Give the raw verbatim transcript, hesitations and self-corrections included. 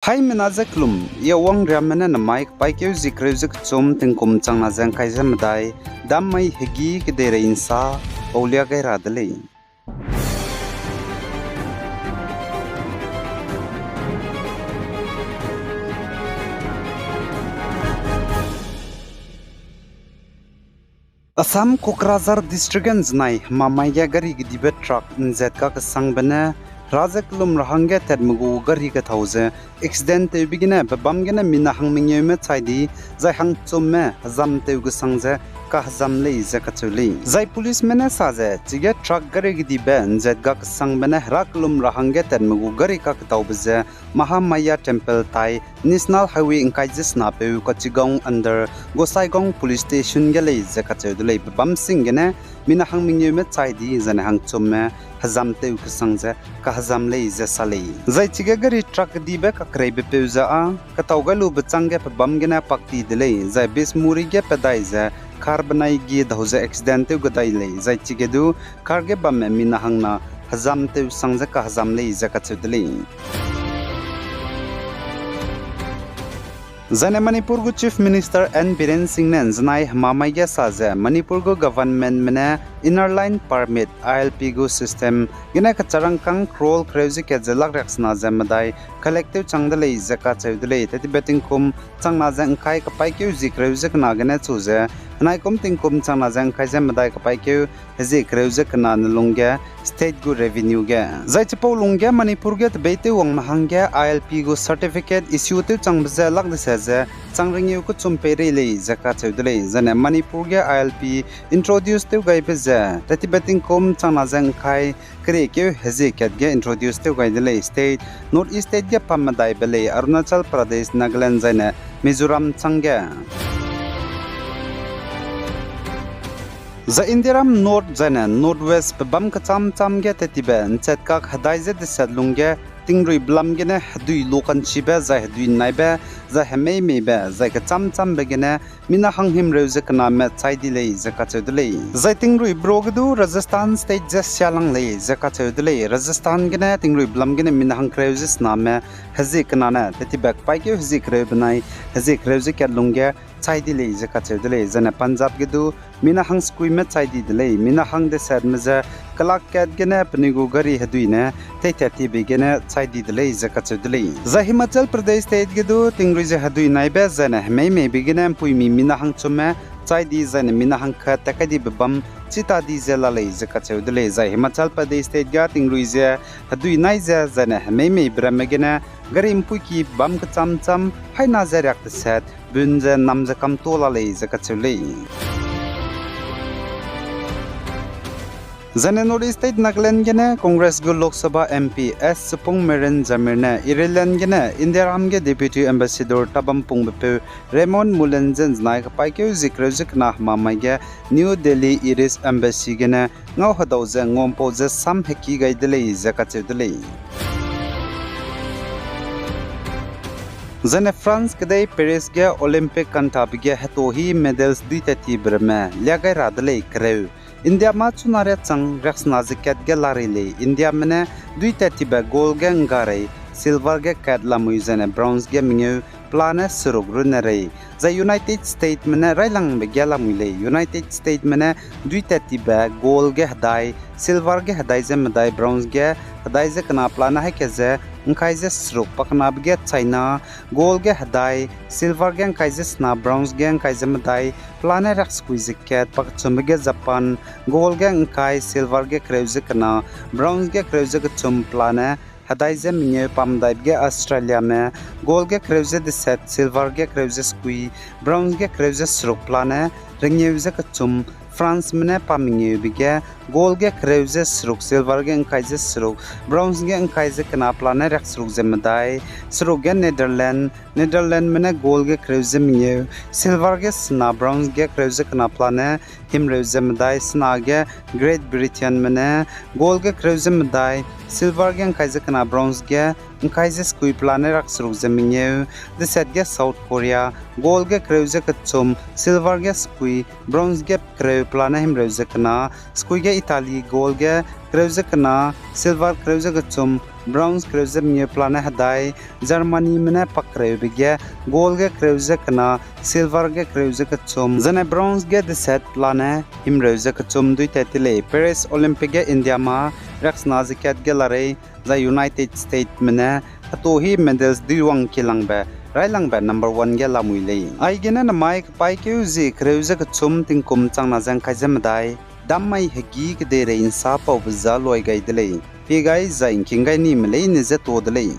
Haimena ze kelum, i Awang Riamme ne namai kepaîkeu zie kereu ze kechum tingkum changna ze ngkai ze medai, dam mai hegî kedeirei nsa, paulia gai ra de lei. Assam Kokrajhar District ge nzenai hemamai ge gari kedibe truck nzat kakesangbe ne, hera ze kelum ra hangge tatme gu gari kethâu ze accident tewbe gene pebâm gene mina hang mengeume chai di, zai hangchumme hezam tew kesang ze kahezam lei ze kacheu lei. Zai policeme ne sa ze chige truck gari kedibe nzat kakesangbe ne hera kelum ra hangge tatme gu gari kaketaube ze Mahamaya Temple tai National Highway ngkai ze senapeu Kachigong under Gosaigong Police Station ge lei ze kacheu de lei. Pebâm sing gene mina hang mengeume chai di, zaine hangchumme hezam tew kesang ze kahezam lei ze sa lei. Zai chige gari truck kedibe kakreibepeu ze â ketâu gai lube chângge pebâm gene pak ti de lei, zai Bismuri ge pedai ze car benai gi dau ze accident tew kedai lei, zai chige du car ge bamme mina hangna hezam tew sang ze kahezam lei ze kacheu de lei. Zaine Manipur gu Chief Minister N Biren Singh ne nzenai hemamai ge sa ze Manipur gu governmentme ne Inner Line Permit, I L P gu system gene kecharangkâng crore kereu ze kat ze lak riaksena ze medai collect tew chang de lei ze kacheu de lei. Tettibe tingkum changna ze ngkai kepaîkeu zie kereu ze kena gene chu ze henaikum tingkum changna ze ngkai ze medai kepaîkeu hezie kereu ze kena ne lungge state gu revenue ge. Zai chipau lungge Manipur ge tebeîtew wangme hangge I L P gu certificate issue tew changbe ze lak dese ze chang rengeu kechum peirei lei ze kacheu de lei. Zaine Manipur ge I L P introduce tew gaibe ze tettibe tingkum changna ze ngkai keriekeu hezie kat ge introduce tew gai de lei. State, North East state ge pa medaibe lei, Arunachal Pradesh, Nagaland zaine Mizoram chângge. Zai Indiaram North zaine North West pebâm kechâm châm ge tettibe nchat kak hedai ze deset lungge tingrui belam gene hedui lu kanchibe zai hedui naibe, zai hemeimeibe, zai kechâm châmbe gene mina hang himreu ze kename chai di lei ze kacheu de lei. Zai tingrui bro ge du Rajasthan state ze sialang lei ze kacheu de lei. Rajasthan gene tingrui belam gene mina hang kereu ze sename hezie kena ne tettibe kepaîkeu hezie kereu benai hezie kereu ze kat lungge chai di lei ze kacheu de lei. Zaine Punjab ge du mina hang sekuime chai di de lei. Mina hang desetme ze kelak kat gene penui gu gari hedui ne teitat tibe gene chai di de lei ze kacheu de lei. Zai Himachal Pradesh state ge du tingrui ze hedui naibe zaine hemeimeibe gene mpuimi mina hangchumme chai di zaine mina hangkat tat kai dibe bam chita di ze la lei ze kacheu de lei. Zai Himachal Pradesh state ga tingrui ze hedui nai ze zaine hemeimeibe ramme gene gari mpuiki bam kechâm châm haina ze riak deset bun ze nam ze kamto la lei ze kacheu lei. Zaine North East state Nagaland gene Congress gu Lok Sabha M P S Supongmeren Jamir ne Ireland gene Indiaram ge Deputy Ambassador tabampungbe peu Raymond Mullen je nzenai kepaîkeu zie kereu ze kena hemamai ge New Delhi Irish Embassy gene ngau hedau ze nguampau ze sam heki gai de lei ze kacheu de lei. Zaine France kedei Paris ge Olympic kantabe ge hetohi medals duitat tibe ramme lia gai ra de lei kereu. India mâ chuna riâ chang riaksena ze kat ge la rei lei. Indiame ne duitat tibe gold ge nggarei, silver ge kat lamui zaine bronze ge mengeu pelane seruk runne rei. Zai United Statesme ne railangbe ge lamui lei. United Statesme ne duitat tibe gold ge hedai, silver ge hedai ze medai, bronze ge hedai ze kena pelane haî kat ze ngkai ze seruk, pakenabe ge China, gold ge hedai, silver ge ngkai ze sena, bronze ge ngkai ze medai, pelane riaksekui ze kat, pakechumbe ge Japan, gold ge ngkai, silver ge kereu ze kena, bronze ge kereu ze kechum pelane hedai ze mengeu, pamedaibe ge Australiame, gold ge kereu ze deset, silver ge kereu ze sekui, bronze ge kereu ze seruk pelane rengeu ze kechum, Franceme ne pa mengeube ge, gold ge kereu ze seruk, silver ge ngkai ze seruk, bronze ge ngkai ze kena pelane riakseruk ze medai, seruk ge Netherlands, Netherlandsme ne gold ge kereu ze mengeu, silver ge sena, bronze ge kereu ze kena pelane himreu ze medai, sena ge Great Britainme ne gold ge kereu ze medai, silver ge ngkai ze kena, bronze ge ngkai ze sekui pelane riakseruk ze mengeu, deset ge South Korea, gold ge kereu ze kechum, silver ge sekui, bronze ge kereu pelane himreu ze kena, sekui ge Italy, gold ge kereu ze kena, silver kereu ze kechum, Bronze kereu ze mengeu pelane hedai, Germanyme ne pak kereube ge gold ge kereu ze kena, silver ge kereu ze kechum, zane bronze ge deset pelane himreu ze kechum duitat ti lei. Paris Olympic ge Indiame riaksena ze kat ge larei, zai United Statesme ne hetuhi medals duiwang kilangbe railangbe number one ge lamui lei. Aigene namai kepaîkeu zie kereu ze kechum tingkum changna ze ngkai ze medai, dam mai hegî kedeirei nsa paube za luai gai de lei. Pie gai zai ngking gai nime leine je tuâ de lei.